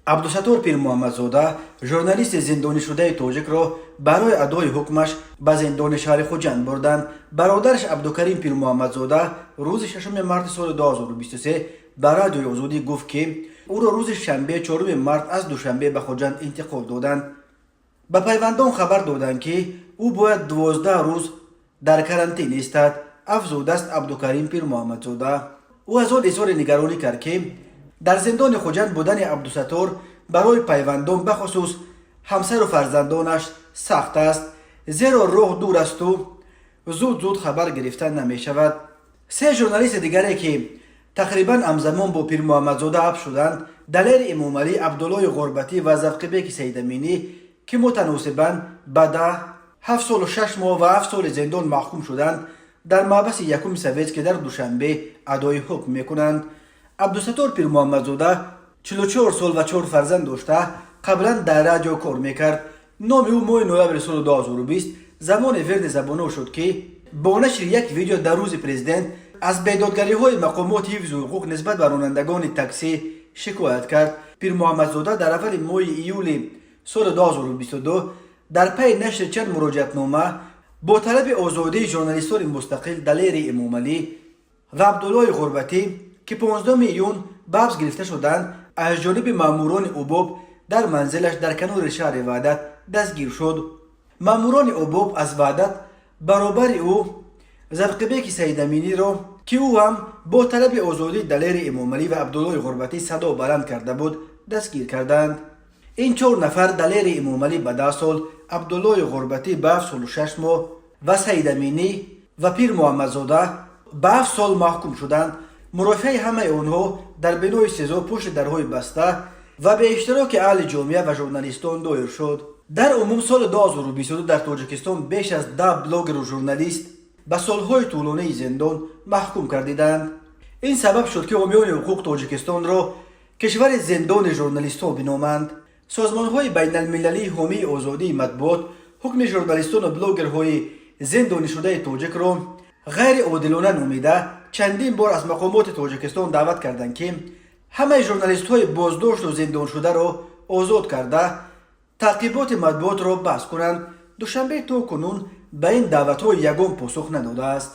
Абдусаттор Пирмуҳаммадзода, журналисти зиндонишудаи тоҷикро барои адои ҳукмаш ба зиндони шаҳри Хуҷанд бурданд. Бародараш Абдукарим Пирмуҳаммадзода рӯзи 6 марти соли 2023 ба Радиои Озодӣ гуфт, ки ӯро рӯзи шанбе, 4 март аз Душанбе ба Хуҷанд интиқол доданд. Ба пайвандон хабар доданд, ки ӯ бояд 12 рӯз дар карантин истад, афзудааст Абдукарим Пирмуҳаммадзода. Ӯ аз он изҳори нигаронӣ кард, ки дар зиндони Хуҷанд будани Абдусаттор барои пайвандон, бахусус ҳамсару фарзандонаш, сахт аст, зеро роҳ дур асту зуд зуд хабар гирифта намешавад. Се журналисти дигаре, ки тақрибан ҳамзамон бо Пирмуҳаммадзода ҳабс шуданд, Далери Эмомалӣ, Абдуллои Ғурбатӣ ва Завқибеки Саидаминӣ, ки мутаносибан ба 10, 7 солу 6 моҳ ва 7 соли зиндон маҳкум шуданд, дар маҳбаси якуми Советский дар Душанбе адои ҳукм мекунанд. Абдусаттор Пирмуҳаммадзода 44 сол ва чор фарзанд дошта, қаблан дар радио кор мекард. Номи ӯ моҳи ноябри соли 2020 замоне вирди забонҳо шуд, ки бо нашри як видео дар Рӯзи Президент аз бедодгариҳои мақомоти ҳифзу ҳуқуқ нисбат ба ронандагони таксӣ шикоят кард. Пирмуҳаммадзода дар аввали моҳи июли соли 2022 дар пайи нашри чанд муроҷиатнома бо талаби озодии журналистони мустақил Далери Эмомалӣ ва Абдуллои Ғурбатӣ, ки 15 июн ба ҳабс гирифта шуданд, аз ҷониби маъмурони УБОП дар манзилаш дар канори шаҳри Ваҳдат дастгир шуд. Маъмурони УБОП аз Ваҳдат баробари ӯ Завқибеки Саидаминиро, ки ӯ ҳам бо талаби озодии Далери Эмомалӣ ва Абдуллои Ғурбатӣ садо баланд карда буд, дастгир карданд. Ин чор нафар, Далери Эмомалӣ ба 10 сол, Абдуллои Ғурбатӣ ба 7 солу 6 моҳ ва Саидаминӣ ва Пирмуҳаммадзода ба 7 сол маҳкум шуданд. Мурофиаи ҳамаи онҳо дар бинои СИЗО пушти дарҳои баста ва бе иштироки аҳли ҷомеа ва журналистон доир шуд. Дар умум соли 2022 дар Тоҷикистон беш аз 10 блогеру журналист ба солҳои тӯлонии зиндон маҳкум гардиданд. Ин сабаб шуд, ки ҳомиёни ҳуқуқ Тоҷикистонро кишвари зиндони журналистҳо биноманд. Созмонҳои байналмилалии ҳомии озодии матбуот ҳукми журналистону блогерҳои зиндонишудаи тоҷикро ғайриодилона номида, чандин бор аз мақомоти Тоҷикистон даъват карданд, ки ҳамаи журналистҳои боздошту зиндоншударо озод карда, таъқиботи матбуотро баҳс кунанд. Душанбе то кунун ба ин даъватҳо ягон посух надодааст.